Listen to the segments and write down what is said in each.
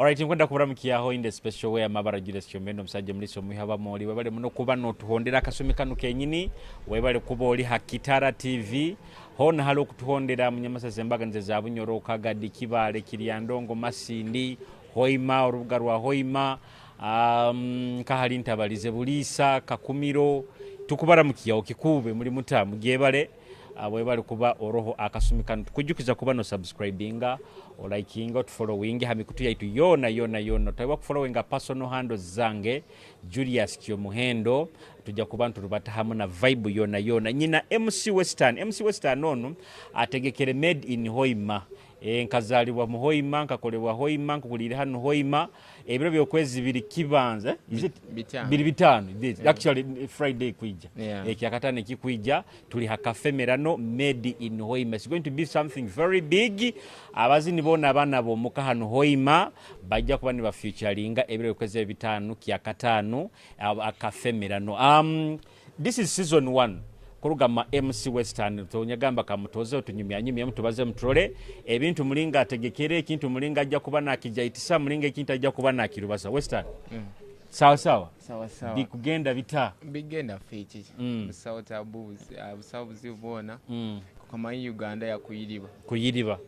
Alright, nkwenda kuburamukyaho in the special way. Amabara Julius Kyomendo, omusajja mulisa omuha bamoli. Webale muno kuba notuhondera akasumi kanu kenyini. Webale kuba oli ha Kitara TV hona, hali okutuhondera munyamasase, embaganiza za Bunyoro, Kagadi, Kibale, Kiryandongo, Masindi, Hoima, orubuga rwa Hoima, nkahali Ntabalize, Buliisa, Kakumiro, tukubaramukiyaho kikube muri muta mugyebale. Webale kuba oroho akasumi kanu. Tukujukiza kuba no subscribinga, olikinga, otufollowinga ha mikutu yaitu yona yona yona. Otaiwa kufollowinga personal handles zange, Julius Kyomuhendo. Tujja kuba nturubata hamu na vibe yona yona. Nyina MC Western. MC Western ono ategekere Made in Hoima. Nkazalibwa mu Hoima, nkakolebwa Hoima, nkukulire hano Hoima. Ebiro byokwezi biri kibanza, is it? 5. 25. Actually Friday kwija. Ekyakatano ekikwija tuli ha Cafe Merano, Made in Hoima. It's going to be something very big. Abazini bona abaana bomuka hano Hoima bajja kuba ni bafeaturinga ebiro byokwezi 5 kyakatano a Cafe Merano. This is season 1 kurugama MC Western. Tonyagamba kamutoze otunyumya nyumya mutubaze muturole ebintu mulinga ategekere ekintu mulinga ajja kuba nakijaitisa mulinga ekintu ajja kuba nakirubasa. Western. Sawa sawa. Sawa sawa. Bikugenda bita. Bigenda fiki. Busawo tabuzi, busawo buzibu bona. Kukamanyi Uganda yakuyiriba. Kuyiriba.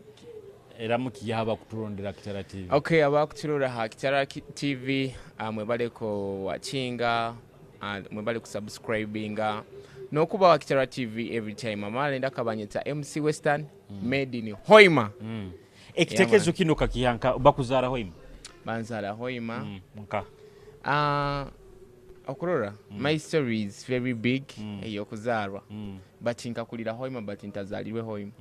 Era mukiyaba kuturondera Kitara TV. Okay, abakuturora ha Kitara TV, mwebaleko watchinga, mwebale kusubscribinga. Nokuba wa Kitara TV every time. Amala ndaka kabanyeta MC Western, Made in Hoima. Ekitekezo kino kakihanka bakuzara Hoima. Banzara Hoima. Nka. Okurora, my story is very big. Eyokuzarwa. But nkakulira Hoima, but ntazalirwe Hoima.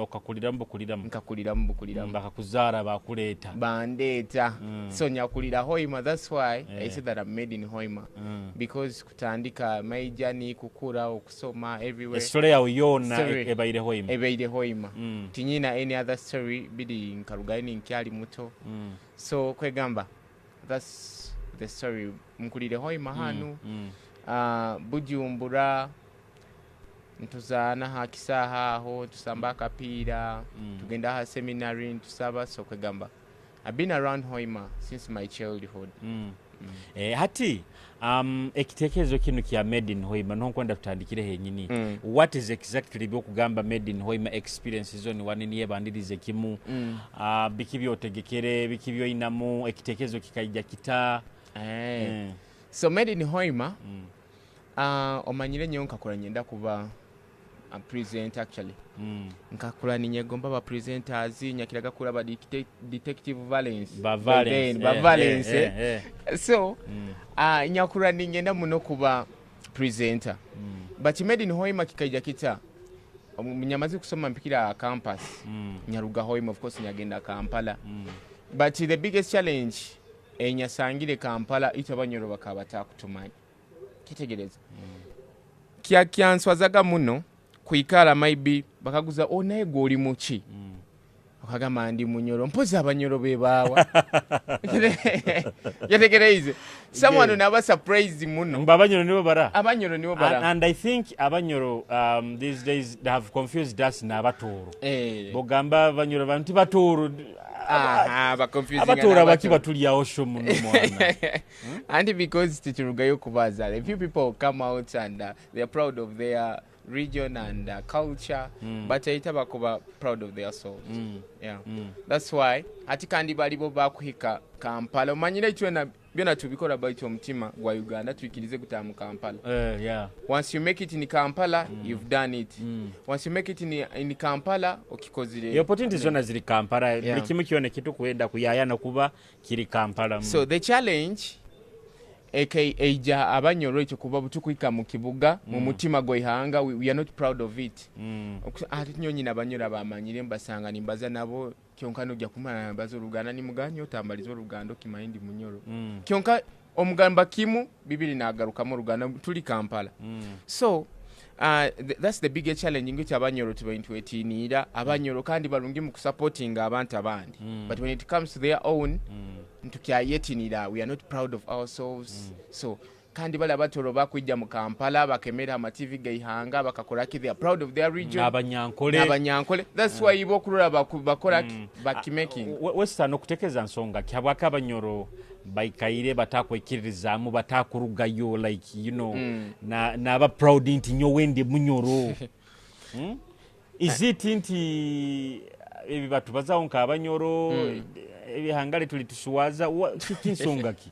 Okakulira mbukulira. Nkakulira mbukulira. Bakakuzara bakuleta. Bandeta. So nyakulira Hoima, that's why I said that I'm made in Hoima. Because kutandika my journey, kukura, okusoma everywhere. Story yawe yona ebaire Hoima. Ebaire Hoima. Tinyina any other story bidi nkarugaini nkyali muto. So kwegamba that's the story. Nkulire Hoima hanu. Bujumbura ntuzaana ha kisaha aho tusamba akapiira, tugenda ha seminary ntusaba. So kwegamba I've been around Hoima since my childhood. Hati ekitekerezo kino kya Made in Hoima nonkwenda tutandikire henyini. What is exactly byokugamba Made in Hoima experience zo ni wanini yebandirize kimu? Biki byotegekere, biki byoinamu, ekitekerezo kikaija kita? So Made in Hoima, omanyire nyo nkakora nyenda kuba a presenter actually. Nkakula ninyegomba ba presenters, nyakiraga kula ba Detective Valence. Ba Valence. Ba Valence. So, nyakula ninyenda muno kuba presenter. But Made in Hoima kikaija kita. Nyamaze kusoma mpikira campus. Nyaruga Hoima, of course nyagenda Kampala. But the biggest challenge enyasangire Kampala ito abanyoro bakaba batakutumanya. Kitegereza. Kya kyanswazaga muno kuikala maybe bakaguza oh naye goli muki. Okagamba ndi munyoro mpozi abanyoro be bawa. Yategereze. Someone naba surprise muno. Mba abanyoro nibo bara. Abanyoro nibo bara. And I think abanyoro these days they have confused us na abatoro. Bogamba abanyoro bantu batoro. Abatoro abaki batulyawo sho muno mwana. And because titurugayo kubaza, a few people come out and they are proud of their region and culture, but aita bakuba proud of their souls. Yeah. That's why ati kandi balibo bakuhika Kampala. Omanyire ichwe byona tubikora baitu omutima gwa Uganda tuikirize kutamu Kampala. Yeah. Once you make it in Kampala, you've done it. Once you make it in Kampala, okikozire. Your opportunities zona ziri Kampala. Buli kimu kyona kitu kuenda kuyayana kuba kiri Kampala. So the challenge aka eja abanyoro ekyo kuba butukuika mu kibuga mu mutima gw'ihanga, we are not proud of it. Ate nyonyi n'abanyoro abamanyire mbasanga nimbaza nabo kyonka nojja kumala mbaza oluganda nimuganyo otambaliza oluganda okimanyi ndi munyoro. Kyonka omugamba kimu bibiri nagarukamu oluganda tuli Kampala. So that's the biggest challenge ng'ekyo abanyoro tubaintwetiniira abanyoro kandi balungi mu kusupportinga abantu abandi. But when it comes to their own, ntukyayetinira, we are not proud of ourselves. So Kandi bali abatoro bakwija mu Kampala, bakemera ama TV gaihanga, bakakoraki, they are proud of their region. N'abanyankole. N'abanyankole. That's why ibo okurora bakoraki, bakimaking. Western, okutekereza nsonga ki habwaki Abanyoro baikaire batakwekiririzaamu, batakurugayo, like naba proud nti nyowe ndi Munyoro? Is it nti ebi batubazaho nk'Abanyoro, ebihanga tuli tuswaza? Kiki, nsonga ki?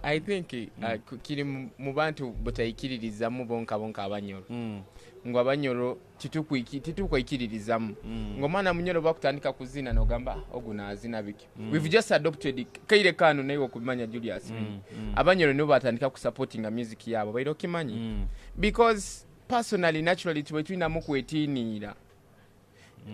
I think kiri mu bantu butaikiririzamu bonka bonka Abanyoro, ngu Abanyoro titukwikiririzamu, ngo omwana Munyoro bakutandika kuzina nogamba, "Ah, ogu nazina biki?" We've just adopted kaire kano. Naye okubimanya, Julius, Abanyoro nibo batandika kusupportinga music yabo, baire okimanyi? Because personally, naturally, tuba tulinamu kwetiniira,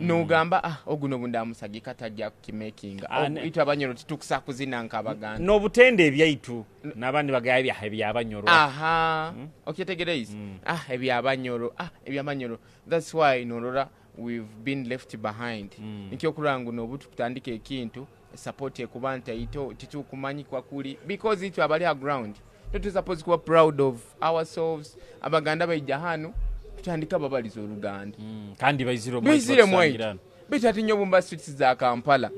nogamba, "Ah, oguno bundamusagika tajja kukimakinga." Ah, Itwe Abanyoro titukusa kuzina nk'Abaganda. N'obutende ebyaitu n'abandi bagaya byaha ebyabanyoro. Aha, okyetegereize? Ah, ebyabanyoro, ah, ebyabanyoro. That's why norora we've been left behind. Nikyokurora ngu nobu tukutandika ekintu, support ekuba ntaito, titukumanyi kwakuli, because itwe abali ha ground tetu supposed kuba proud of ourselves. Abaganda baija hanu, tutandika babaliza Oluganda. Kandi baizire omwaitu. Baizire mwaitu. Batusangirana. Baitu ati nyo bumba streets za Kampala,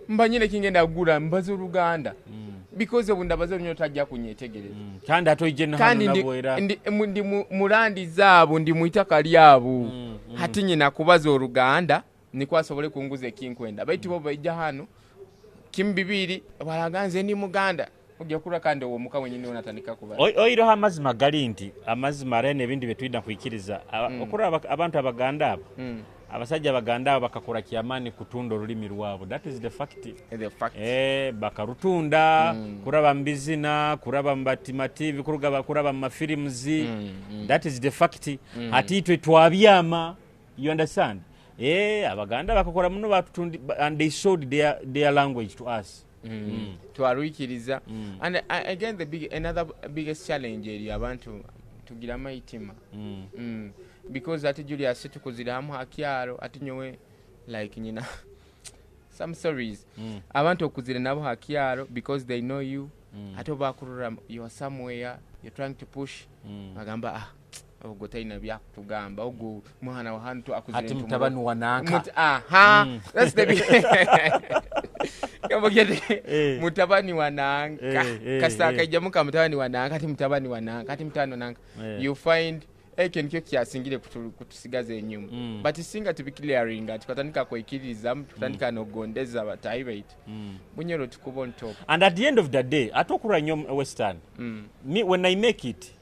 mba nyine kingenda kugura, mbaza Oluganda, because obu ndabaza Olunyoro tajja kunyetegereza. Kandi ate oije na hano Kandi ndi, nabwo era ndi mu land zaabo, ndi mu itaka lyabo. Hati nyina kubaza Oluganda nikwo asobole kunguza ekinkwenda. Baitu bo baija hano kimu bibiri baraga, "Nze ndi Muganda." Ojja kurora kandi owomuka wenyini onatandika kuba Oiroho amazima gali nti amazima ariho n'ebindi byetulina kwikiriza. Okurora abantu Abaganda abo, abasajja Abaganda abo bakakora kyamaani kutunda olulimi rwabo. That is the fact. The fact. Bakarutunda kuraba mu bizina, kuraba mu batima TV, kuraba mu mafilimuzi. That is the fact. Ati itwe twabyama, you understand? Abaganda bakakora muno, batutundi and they sold their language to us. Twarwikiriza. And again, the big, another biggest challenge eri abantu tugira amaitima. Because ati Julius tukuzira hamu hakyaro, ati nyowe like nyina some stories, abantu okuzira nabo hakyaro because they know you. Ate obakurora you are somewhere, you're trying to push, bagamba, "Ah, ogwo talina byakutugamba, ogwo mwana wa hantu akuzire." Ati mutabani wa nanka. Aha, that's the big. Mutabani wa nanka. Kasita akaijamu ka mutabani wa nanka, ati mutabani wa nanka, ati mutabani wa nanka. You find ekyo nikyo kyasingire kutusigaza enyuma. But singa tubiclearinga, tukatandika kwekiririzamu, tukatandika nogondeza batahi baitu, Bunyoro tukuba on top. And at the end of the day, ate okurora nnyo Western, me when I make it,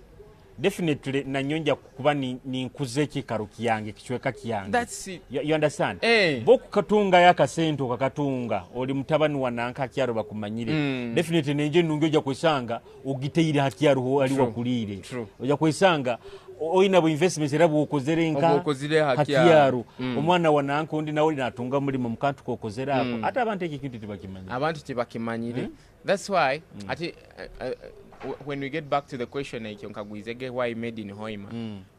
definitely nanyonja kuba ninkuza ekikaro kyange, ekicweka kyange. That's it. You understand? Eh. Bokukatungayo akasente, okakatunga oli mutabani wa nanka, akyaro bakumanyire. Definitely nenje nungi ojja kwesanga ogiteire hakyaro ali wakuliire. True. Ojja kwesanga oyina bu investments era bwokozere nka Obwokozire hakyaro. Hakyaro. Omwana wa nanka ondi nawe natunga mulimo mukantu kokozere ako. Ate abantu ekyo ekintu tebakimanyire. Abantu tebakimanyire. That's why ati when we get back to the question ekyo nkagwizege, why Made in Hoima?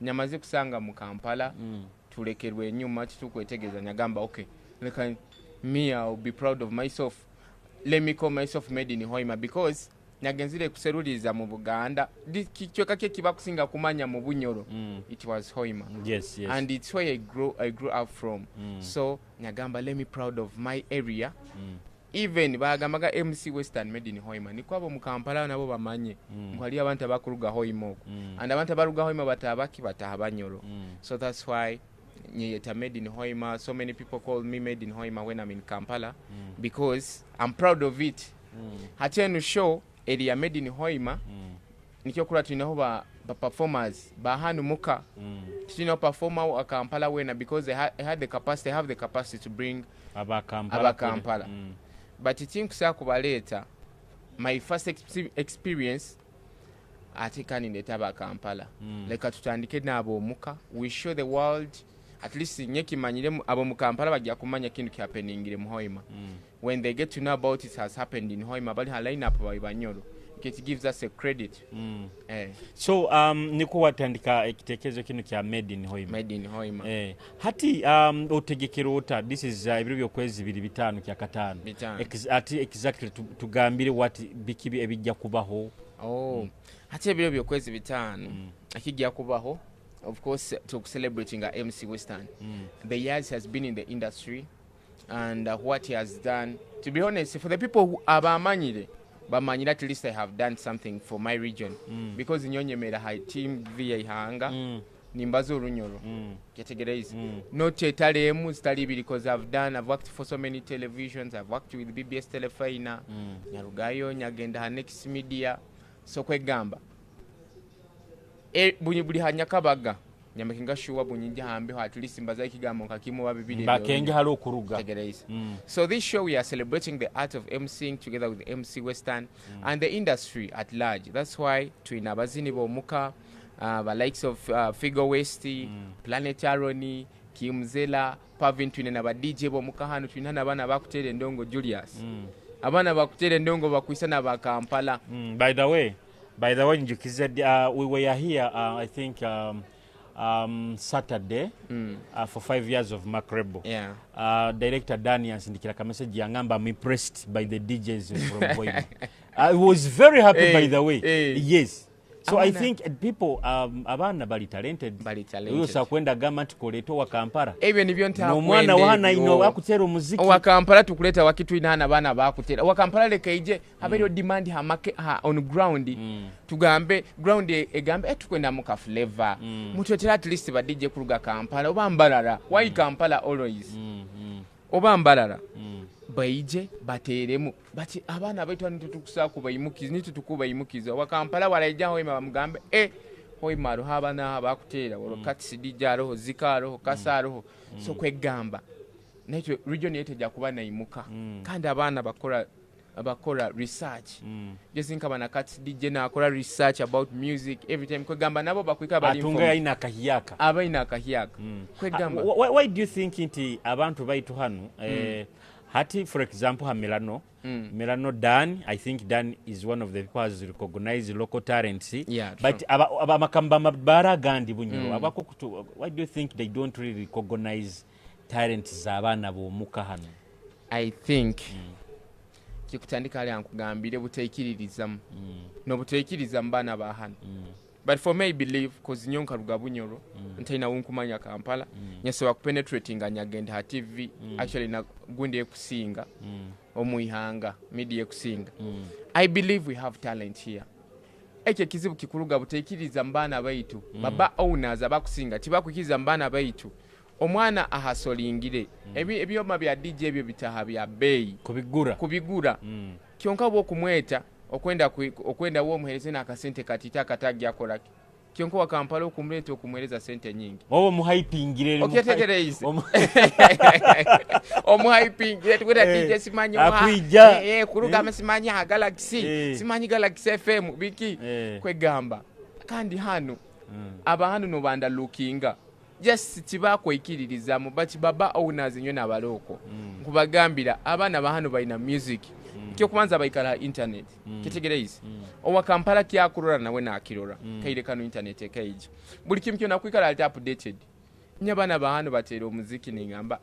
Nyamaze kusanga mu Kampala tulekerwa enyuma, titukwetegereza. Nyagamba, "Okay, leka me, I'll be proud of myself, let me call myself Made in Hoima," because nyagenzire kuseruliriza mu Buganda. Kichweka kye kiba kusinga kumanya mu Bunyoro, it was Hoima. And it's where I grew up from. So nyagamba, "Let me proud of my area." Even bagambaga MC Western Made in Hoima, niko abo mu Kampala nabo bamanye ngu haliyo abantu abakuruga Hoima okwo. And abantu abaruga Hoima batabaki bataha Banyoro. So that's why nyeyeta Made in Hoima. So many people call me Made in Hoima when I'm in Kampala, because I'm proud of it. Hati eno show eri ya Made in Hoima. Nikyo kura tulinaho ba performers bahanu muka. Tulinaho performer wa Kampala wena because they had the capacity, they have the capacity to bring Abakampala. Abakampala. But tinkusobola kubaleeta. My first experience ate kandi ndeeta Abakampala. Leka tutandike n'abo omuka, we show the world. At least nye kimanyire abo mu Kampala bajja kumanya kintu kyahappeningire mu Hoima. When they get to know about it has happened in Hoima, bali ha line up babi Banyoro, it gives us a credit. So niko watandika ekitekerezo kino kya Made in Hoima. Made in Hoima. Hati otegekera ota? This is ebiro byokwezi biri 5 kya kataano. 5. Ati exactly tugambire what biki ebijja kubaho. Oh. Ate ebiro byokwezi 5 akijja kubaho, of course, to celebrating MC Western, the years has been in the industry and what he has done. To be honest, for the people who abamanyire, bamanyire at least I have done something for my region, because nyonyemera ha team via ihanga, nimbaza Orunyoro, categorize not etale emu, zitali ibiri, because I've worked for so many televisions. I've worked with BBS Telefina, nyarugayo nyagenda ha Next Media. So kwegamba buli hanyakabaga nyamakinga sure bunyinja hambeho at least mbaza ekigambo nka kimu oba bibiri. Bakenge hali okuruga. Tegereise. So this show, we are celebrating the art of MCing together with MC Western and the industry at large. That's why twina abazini b'omuka, the likes of Figo West, Planet Aroni, Kimzela, Pavin. Twina na ba DJ b'omuka hano, twina n'abaana bakutera endongo, Julius. Abaana bakutera endongo bakwisa na ba Kampala. By the way, njukiza, we were here, I think Saturday, for 5 years of Macrebo. Director Dani ansindikira ka message, yangamba, "I'm impressed by the DJs from Hoima." I was very happy, by the way. Yes. So I think people, abaana bali talented. Bali talented. Oyo sakwenda gamba nti koleeta owa Kampala. Ebyo nibyo. N'omwana wana ino akutera omuziki. Owa Kampala tukuleta waki? Tulina abaana bakutera. Owa Kampala leka ije habeerewo demand ha on ground. Tugambe ground egambe tukwenda mu ka flavor, mutwetera at least ba DJ kuruga Kampala oba Mbarara. Why Kampala always? Oba Mbarara, baije bateremu. But abaana baitu hano tetukusobola kubayimukiza, nitutukubayimukiza. Owa Kampala walaija Hoima bamugambe, Hoima aroho abaana abakuteera olwo, Katisi DJ aroho, Zika aroho, Kasa aroho. So kwegamba naitwe region yetu ejja kuba naimuka. Kandi abaana bakora research, just nkaba na Kats DJ nakora research about music every time. Kwegamba nabo bakwika bali atunga informed. Yalina akahiyaka. Abaina akahiyaka, kwegamba. Why do you think nti abantu baitu hano, hati for example ha Milano, Milano Dan, I think Dan is one of the people who has recognized local talents. Yeah, but amakamba mabara agandi Bunyoro, why do you think they don't really recognize talents z'abaana b'omuka hano? I think kikutandika ali ankugambire buteikiririzamu, nobuteikiriza mu baana ba hano. But for me, I believe, 'cause nyo nkaruga Bunyoro, ntalina wunkumanya Kampala, nyasobola kupenetratinga nyagenda ha TV, actually na gundi ekusinga omuihanga media ekusinga. I believe we have talent here. Ekyo ekizibu kikuluga buteikiriza mu baana baitu. Baba owners abakusinga tibakwikiriza mu baana baitu. Omwana ahasolingire ebyoma bya DJ ebyo bitaha bya bbeeyi. Kubigura. Kubigura. Kyonka bwokumweta okwenda womuhereze n'akasente katita akatagyakolaki. Kyonka wa Kampala okumuleeta okumuhereza sente nyingi. Oba omuhypingire. Okyetegereize? Omuhypingire, tukweta DJ simanyi Akwija. Kurugama simanyi ha Galaxy, simanyi Galaxy FM biki. Kwegamba kandi hano abahano nobanda lookinga just tibakwekiririzamu. But baba owners nywe nabaloko, nkubagambira abaana bahano balina music. Kyokubanza baikala ha internet, kitegereize? Owa Kampala kyakurora nawe nakirora. Kaire kano internet ekaija, buli kimu kyona kwikala ali updated. Nye abaana bahano batera omuziki ningamba,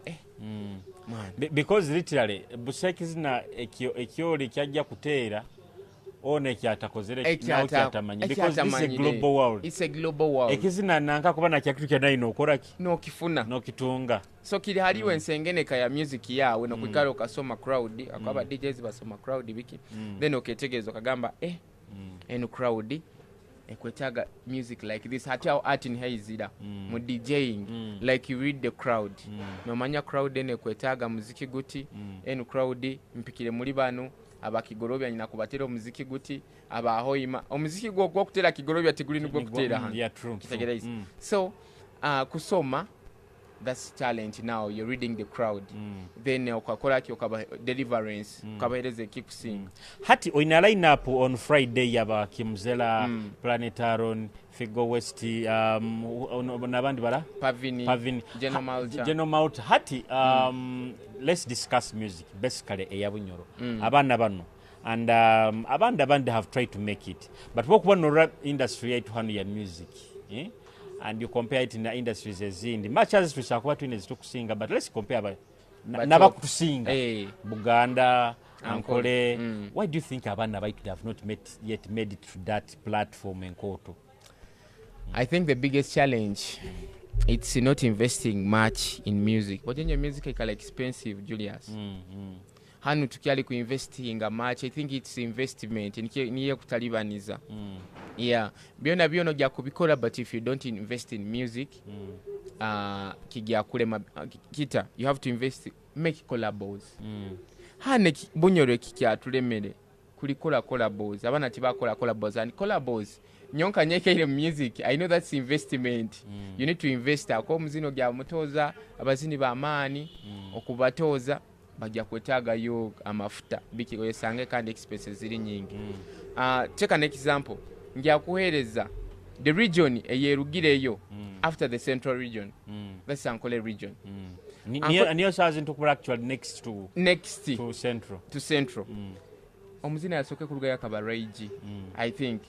man. Because literally busekizina ekyo ekyoli kyajja kuteera ono ekyatakozere nawe kyatamanyi, because this is a global world. It's a global world. Ekizina nanka kuba nakyakitu kyanayi nokoraki. Nokifuna. Nokitunga. So kiri haliwo ensengeneka ya music yawe, nokwikala okasoma crowd, akaba DJs basoma crowd biki, then oketegereza okagamba, eno crowd ekwetaaga music like this. Hati awo art nhaizira mu DJing, like you read the crowd, nomanya crowd eno ekwetaaga muziki guti, eno crowd mpikire muri bano abakigorobya nyina kubatera omuziki guti, abahoima omuziki gwo gwokutera kigorobya tiguli nigwo kutera hano. Yeah, true. Kitegereize? So kusoma, that's talent. Now you're reading the crowd, then okakolaki, okaba deliverance, okabahereza ekikusinga. Hati oyina line up on Friday yaba Kimzela, Planet Aron, Figo West, nabandi bara. Pavini. Pavin. General Malta. General Malta. Hati let's discuss music basically eya Bunyoro, abaana bano and abandi have tried to make it, but wokuba norora industry yaitu hano ya music, eh? And you compare it na industries ezindi, much as tusobola kuba tulina ezitukusinga, but let's compare But n'abakutusinga, Buganda, Ankole. Why do you think abaana baitu they have not yet made it to that platform enkooto? I think the biggest challenge, it's not investing much in music. Wajenye music ikala expensive, Julius. Hanu tukyali ku investinga much. I think it's investment niye kutalibaniza. Yeah, byona byona ojja kubikola, but if you don't invest in music, kijja kulema. Kita you have to invest, make collabos. Hane Bunyoro ekikyatulemere kulikola collabos. Abaana tibakola collabos, and collabos nyonka nyekeire mu music, I know that's investment. You need to invest ako omuzino gya mutoza abazini b'amaanyi okubatoza bajja kwetaagayo amafuta biki oyesange kandi expenses ziri nyingi. Take an example, nja kuheereza the region eyerugireyo after the central region, that's Ankole region. Niyo saazi ntukubula actually next to next to central. To central. Omuzina yasooke kulugayo akaba Ray G. I think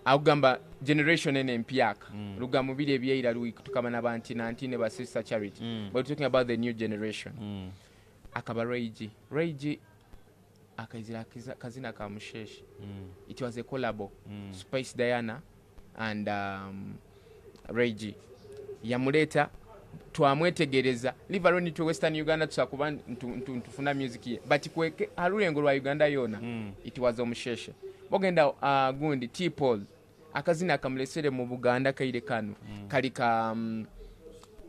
akugamba generation eno empyaka luga mu biri ebyeira tukaba nabanti nanti ne ba Sister Charity, but we're talking about the new generation. Akaba Ray G. Ray G akaizira kazina ka Musheshe. It was a collabo. Spice Diana and Ray G yamuleeta, twamwetegereza live to Western Uganda, tusakuba ntufuna music ye, but kweke halulengo lwa Uganda yona. It was Omusheshe. Bogenda gundi T-Paul akazina akamulesere mu Buganda kaire kano kali ka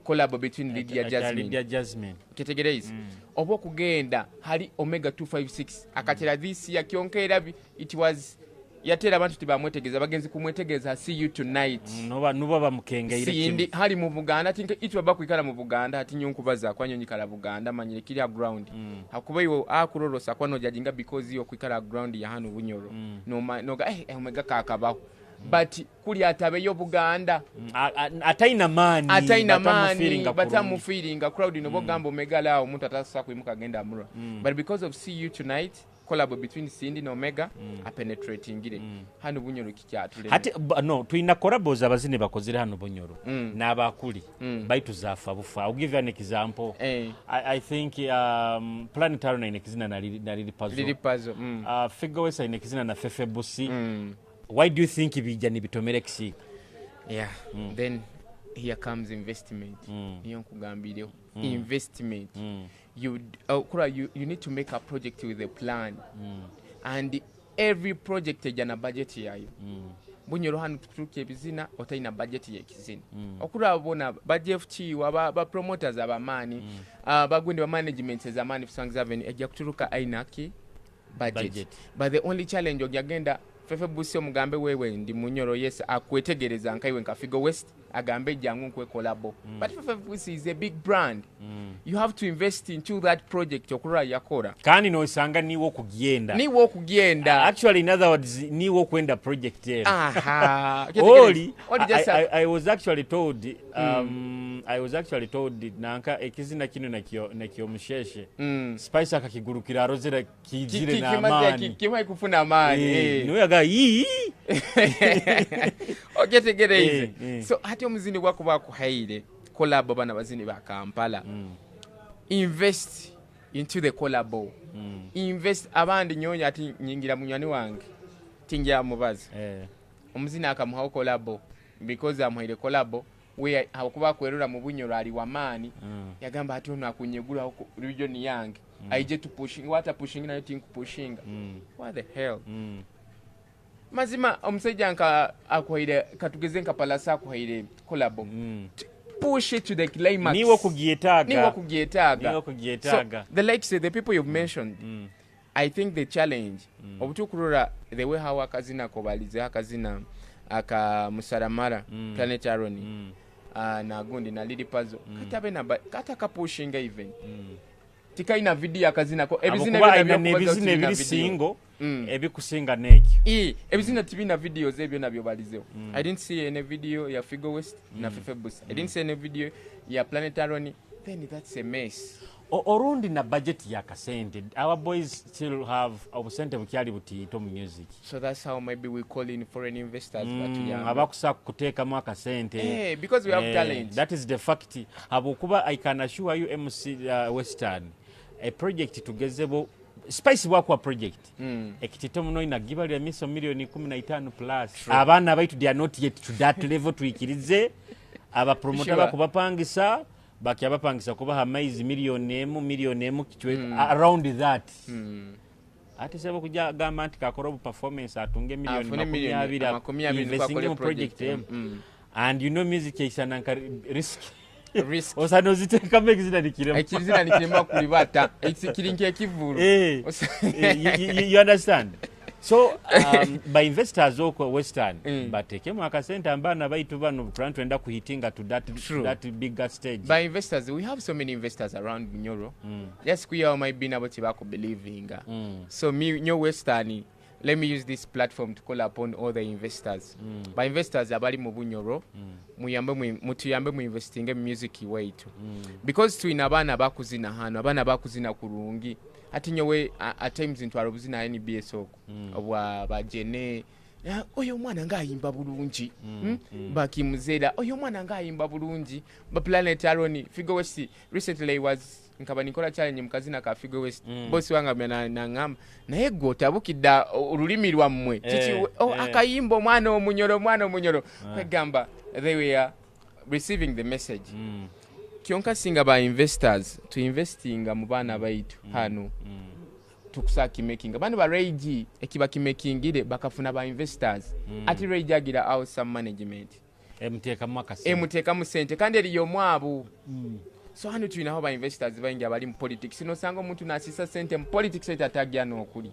collabo between Lydia Jasmine. Lydia Jasmine. Ketegereza oba okugenda hali Omega 256 akatera this year kyonkeera it was yatera abantu tibamwetegereza, bagenzi kumwetegereza See You Tonight. Nuba bamukengeire. Sindi hali mu Buganda tinka itwa bakwikala mu Buganda ati nyonkubaza kwa nyonyikala Buganda manyire kiri ground. Hakuba iwe akurorosa kwano jajinga because iyo kwikala ground ya hano Bunyoro. No Omega kakabaho. But kuli atabeyo Buganda. Ataina mani, ataina mani, batamufiringa crowd no bogamba Omega lao omuntu atasa kuimuka agenda amura. But because of See You Tonight collab between Cindy na Omega apenetratingire hano Bunyoro kikyatule. Hati no tuina collabos abazini bakozire hano Bunyoro n'abakuli baitu zafa bufa. I'll give you an example. I think Planet Arona inekizina na Lili Pazo. Lili Pazo. Figo Wesa inekizina na Fefe Busi. Why do you think ibijja nibitomere kisika? Yeah. Then here comes investment. Niyo nkugambire investment. You you need to make a project with a plan. And every project ejja na budget yayo. Bunyoro hano tuturuka ebizina otalina budget y'ekizina. Okulaba bona ba JFT ba promoters abamaani, bagundi ba management ezamaani Songs Avenue ejja kuturuka ainaki budget. But the only challenge ojagenda Fefe Busi omugambe wewe ndi Munyoro, yes akwetegereza nkaiwe nka Figo West agambe jangu nkwe collabo. But Fefe Busi is a big brand. You have to invest into that project okurora yakora. Kandi nosanga niwo kugenda. Niwo kugenda. Actually in other words niwo kwenda project ero. Aha. Oli, I was actually told I was actually told nanka ekizina kino nakyo Musheshe. Spice akakigurukira arozera kijire na amani. Kimai kufuna amani. Niwe aga yi. Oketegereze. So hati omuzini gwako bakuhaire collab bana bazini ba Kampala. Invest into the collab. Invest abandi nyonya ati nyingira munywani wange tinja mubazi. Omuzini akamuha collab because amuhaire collab we hakuba kwerura mu Bunyoro ali wamani. Yagamba ati ono akunyegula region yange. Aije to pushing what pushing na think pushing. What the hell? Mazima omusajja nka akuhaire katugeze nka Palasa akuhaire collab. Push it to the climax. Niwo kugietaga. Niwo kugietaga. Niwo kugietaga. So the likes the people you've mentioned, I think the challenge obutukurura the way how akazina kobalize akazina aka Musaramara, Planet Aroni, na gundi na Lili Pazo. Kata bena kata kapushinga even. Tikaina video akazina ko ebizina ebizina ebiri single ebikusinga neki. Ebizina tibina videos ebyo nabyo balizeho. I didn't see any video ya Figo West na Fefe Busi. I didn't see any video ya Planet Aroni. Then that's a mess. Orundi na budget ya kasente. Our boys still have obusente bukyali butito mu music. So that's how maybe we call in foreign investors. Abakusa kuteekamu akasente. Because we have talent. That is the fact. Abukuba I can assure you MC Western a project tugezebo Spice bwakuwa project ekitito muno inagibalira miso miliyoni 15 plus. Abaana baitu, they are not yet to that level. Twikirize abapromota bakubapangisa, bakyabapangisa kubaha amaizi miliyoni 1, miliyoni 1 kichweka, around that. Ate sebo kujja gamba nti kakora obu performance atunge miliyoni Afune makumi miliyoni abiri 20 investing akole mu project project emu. And you know music eisana nka risk. Risk. Osana oziteekamu ekizina nikiremu. Ekizina nikirema kulibata. Kiri nk'ekivulu. Eh, you understand? So by investors okwo Western batekemu akasente, abaana baitu bano tuba twenda kuhitinga to that, True. that bigger stage. By investors, we have so many investors around Bunyoro. Just kuyawo might nabo tebakubelievinga. So me nyo Western, let me use this platform to call upon all the investors. By investors abali mu Bunyoro, muyambe, mutuyambe mu investinge mu music waitu, because tulina abaana bakuzina hano, abaana bakuzina kurungi. Ati nyowe at times ntwala obuzina NBS okwo obwa bajene. Ah, oyo omwana ngaayimba bulungi. Bakimuzera, oyo omwana ngaayimba bulungi. Ba Planet Aron, Figo West, recently was nkaba nikola challenge mukazina ka Figo West. Bosi wange naŋŋamba, naye gwe otabukidde olulimi lwammwe. Kiki oh, akayimba omwana omunyoro, omwana omunyoro. Kwegamba they were receiving the message. Kyonka singa ba investors tuinvestinga mu baana baitu hano, tukusa kimakinga. Bano ba Ray ekiba kimakingire bakafuna ba investors. Ati Ray agira out some management. Emuteekamu akasente. Emuteekamu sente kandi eriyo omwabu. So hano tulinaho ba investors baingi abali mu politics, nosanga omuntu nasisa sente mu politics eti atagya n'okuli.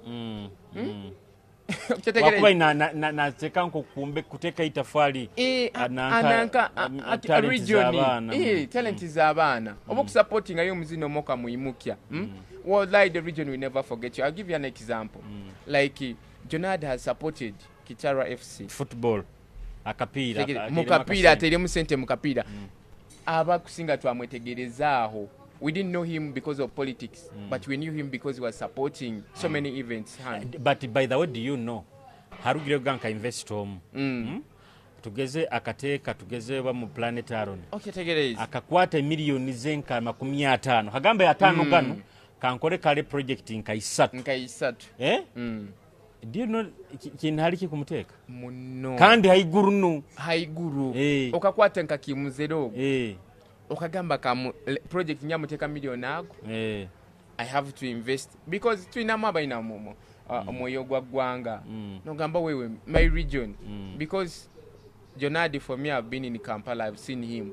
Wakuba nateeka nkokumbe kuteeka itafaali. Eh, ananka ananka talent region z'abaana. Eh, talent z'abaana oba okusupportingayo omuzino omoka mwimukya. Wallahi, the region will never forget you. I'll give you an example. Like Jonad has supported Kitara FC. Football, akapiira. Mu kapiira ateeremu sente mu kapiira. Abakusinga twamwetegerezaaho. We didn't know him because of politics, but we knew him because he was supporting so many events hand. But by the way, do you know harugire ga nka investor omu? Tugeze akateeka, tugeze oba mu Planet Aron, okyetegereza akakwata emiliyoni ze nka 50, kagambe ataano gano kankole kale project nka 3. Nka 3. Eh? Do you know kintu kikumuteeka Muno. kandi haiguru no. Haiguru. Eh. Okakwata nka kimuzero ogwo, okagamba kamu project nyamuteeka miliyoni ago. I have to invest because tulinamu abalina omwoyo gwa ggwanga. Nogamba wewe my region, because Jonadi, for me, I've been in Kampala, I've seen him.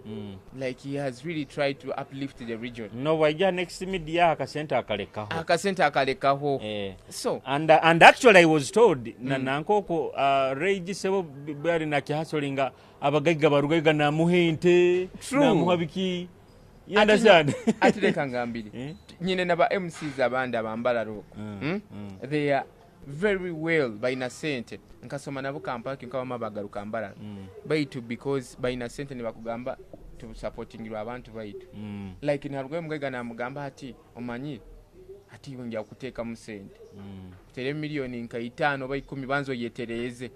Like he has really tried to uplift the region. No bwajja Next Media akasente akalekaho. Akasente akalekaho. So And actually I was told na nankoko Ray sebo bali nakyahasolinga abagaiga barugaiga namuha ente. True. Namuha biki. You understand? Ate leka ngambire. Eh? Nyine naba MCs abandi abambalala okwo. They are very well, balina sente, nkasoma nabo Kampala, nkabama bagaruka Mbalala. Baitu because balina sente ne bakugamba tusupportingirwa abantu baitu. Like nharugayo mugaiga namugamba ati omanyi ati iwe nja kuteekamu sente, tere miliyoni nka 5 oba 10, banza oyetereeze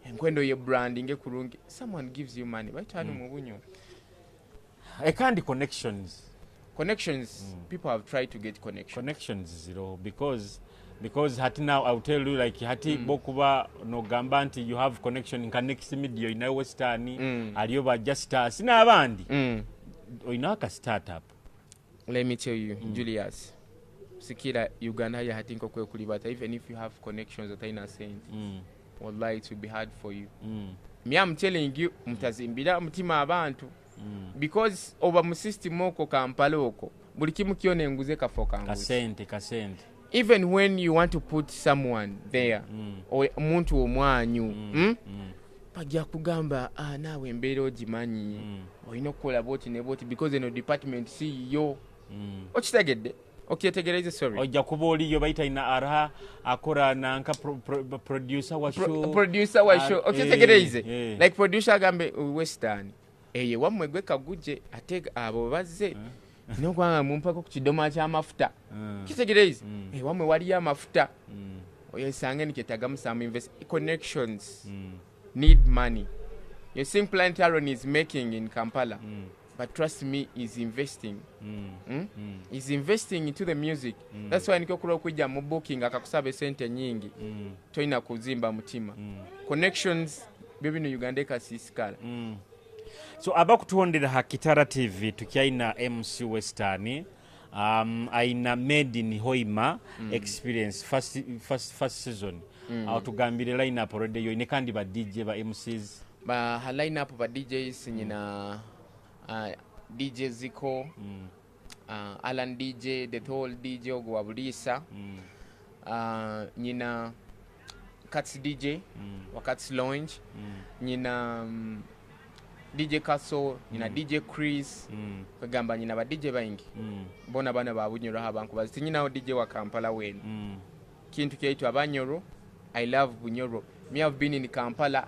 enkwendo ye branding kurungi. Someone gives you money, baitu hano mu Bunyoro Ekandi connections. Connections, people have tried to get connections. Connections zero, because hati now I'll tell you, like hati bokuba nogamba nti you have connection nka Next Media oyinayo Western, aliyo ba Justus n'abandi, oyinaho aka startup. Let me tell you, Julius, sikira Uganda ya hati nkokwekulibata, even if you have connections otalina sente, wallahi it will be hard for you. Me, I'm telling you, mutazimbira mutima abantu, because oba mu system okwo Kampala okwo buli kimu kyona enguze kafo kanguzi. Kasente, kasente. Even when you want to put someone there, omuntu omwanyu, Bajja kugamba, ah, naawe embeera ogimanyi, olina okukola bwoti ne bwoti because eno department si yiyo. Okitegedde? Okyetegereze, sorry. Ojja kuba oliyo bayita ina araha akora nanka producer wa show. Producer wa show. Ah, Okyetegereze? Eh. Like producer agambe, "Western eyo wammwe gwe kaguje ate abo bazze nokubanga mumpako ku kidoma ky'amafuta." Kitegereze? Wammwe waliyo amafuta, oyesange nikyetagamu some invest. Connections need money. You think Planet Aron is making in Kampala? But trust me, is investing. Is investing into the music. That's why nikyo kula okujja mu booking akakusaba esente nyingi. Tolina kuzimba mutima. Connections byo bino Uganda ekasiisikala. So abakutuhondera ha Kitara TV, tukyaina MC Western, aina Made in Hoima experience first season. Awo tugambire line up already yo ne kandi ba DJ, ba MCs. Ba ha line up ba DJs nyina DJ Ziko, Alan DJ, the whole DJ ogwo wa Buliisa. Nyina Cats DJ wa Cats Lounge. Nyina DJ Kaso, nyina DJ Chris. Kwegamba nyina ba DJ baingi. Bona bana ba Bunyoro abantu tinyinawo DJ wa Kampala wenu. Kintu kyaitwa Abanyoro. I love Bunyoro. Me have been in Kampala.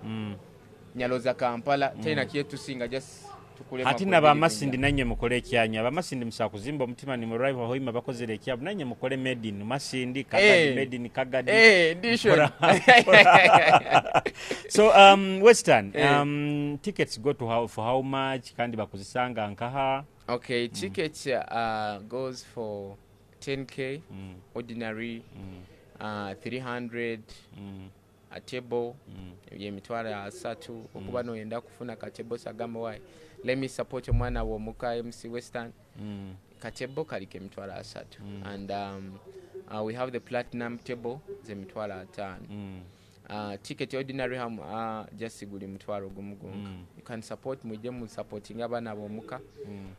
Nyaloza Kampala. Tena kyetusinga just tukulema. Ate nabamasindi nanye mukole ekyanyu. Abamasindi musa kuzimba omutima ni murive Hoima bakozere ekyabo, nanye mukole made in Masindi, Kagadi. Made in Kagadi. Edition. So Western, tickets go to how, for how much, kandi bakuzisanga nkaha? Okay, tickets goes for 10K ordinary, 300 a table, yemitwalo 30. Okuba noyenda kufuna katebo, sagamba why let me support omwana womuka MC Western. Katebo kaliko 300,000 and we have the platinum table ze 500,000. Ticket ordinary ham just guli 10,000 gwonka. You can support, mujje mu supporting abaana bomuka.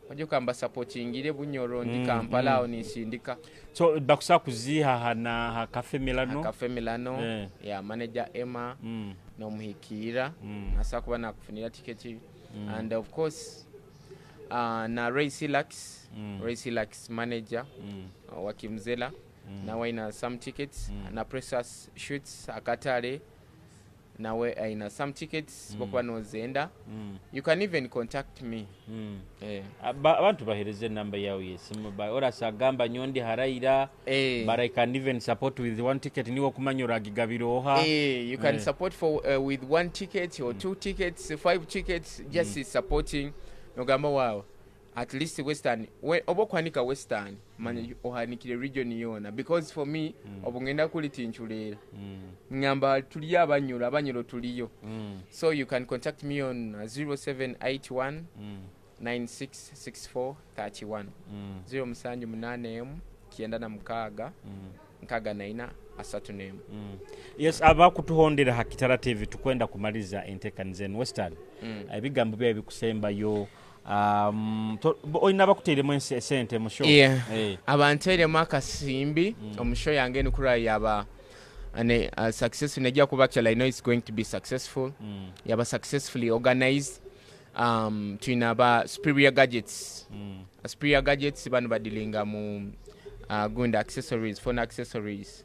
Ojje kamba supportingire Bunyoro ndi Kampala awo nisindika. So bakusa kuziha hana ha Cafe Milano. Cafe Milano. Ya manager Emma nomuhikiira. Asa kuba nakufunira tiketi and of course na Ray Silax. Ray Silax manager wa Kimzela nawe aina some tickets na Precious Shoots akatale nawe aina some tickets. Bokuba nozenda, you can even contact me. Abantu bahereze enamba yawe yesimu orasa agamba nyondi haraira but I can even support with one ticket, niwe okumanya oragigabira oha. You can support for with one ticket or two tickets, five tickets, just is supporting. Nogamba wow, at least Western we, oba okwanika Western manya ohanikire region yona, because for me obu ngenda kulitinchuleera ngamba tuliyo Abanyoro, Abanyoro tuliyo. So you can contact me on 0781 9664 31. 0781 96 64 31. Yes, abakutuhondera ha Kitara TV, tukwenda kumaliza entekaniza enu. Western, ebigambo byawe bikusembayo, olina bakuteeremu esente mu show? Yeah. Abanteeremu akasimbi omu show yange nukura yaba ane successful, nejja kuba actually I know it's going to be successful. Yaba successfully organized. Tulina ba Superior Gadgets. Superior Gadgets bano badilinga mu gunda accessories, phone accessories.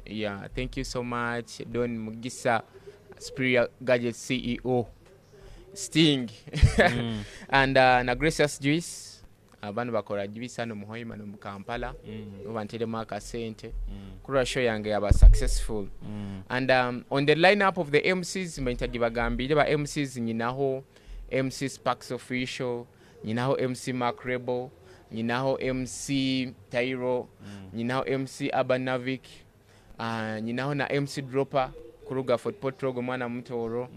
Yeah, thank you so much Don Mugisa, Superior Gadgets CEO Sting, and na Gracious Juice. Bano bakola juice hano mu Hoima no mu Kampala. Banteremu akasente kulwa show yange yaba successful. And on the lineup of the MCs, mbaita bagambire ba MCs, nyinaho MC Sparks Official, nyinaho MC Mark Rebel, nyinaho MC Tairo, nyinaho MC Abanavik, nyinaho na MC Dropper kuruga Fort Portal, omwana mutoro.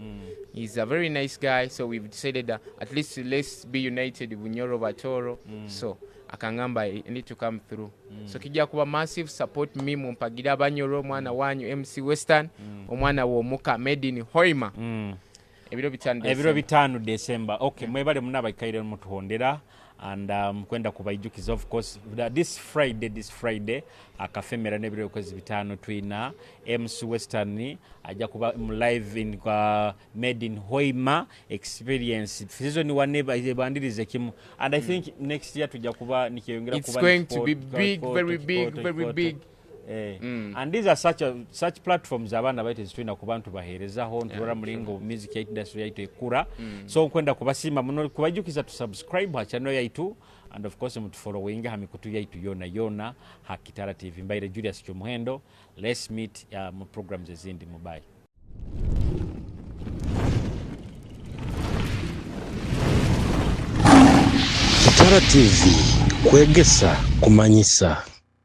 He's a very nice guy, so we've decided at least let's be united, Bunyoro Batoro. So akangamba I need to come through. So kijja kuba massive. Support me, mumpagira Abanyoro, omwana wanyu MC Western, omwana womuka, made in Hoima. Ebiro 5. Ebiro 5 December. Okay, mwebale muna abaikaire mutuhondera and kwenda kubaijukiza, of course, that this Friday akafemera n'ebiro ekwezi 5 twina MC Western ajja kuba mu live in Made in Hoima experience season 1 ebandirize kimu, and I think next year tujja kuba nikyeyongera. It's kuba going to be big, very big, very big. And these are such platforms abaana baitu ezitulina ku bantu baheerezaho nturora mulingo music yaitu, industry yaitu ekura. So nkwenda kubasiima muno, kubajukiza to subscribe ha channel yaitu and of course mutufollowing ha mikutu yaitu yona yona ha Kitara TV. Mbaire Julius Kyomuhendo. Let's meet mu programs ezindi. Mubayi. Kitara TV, kwegesa, kumanyisa.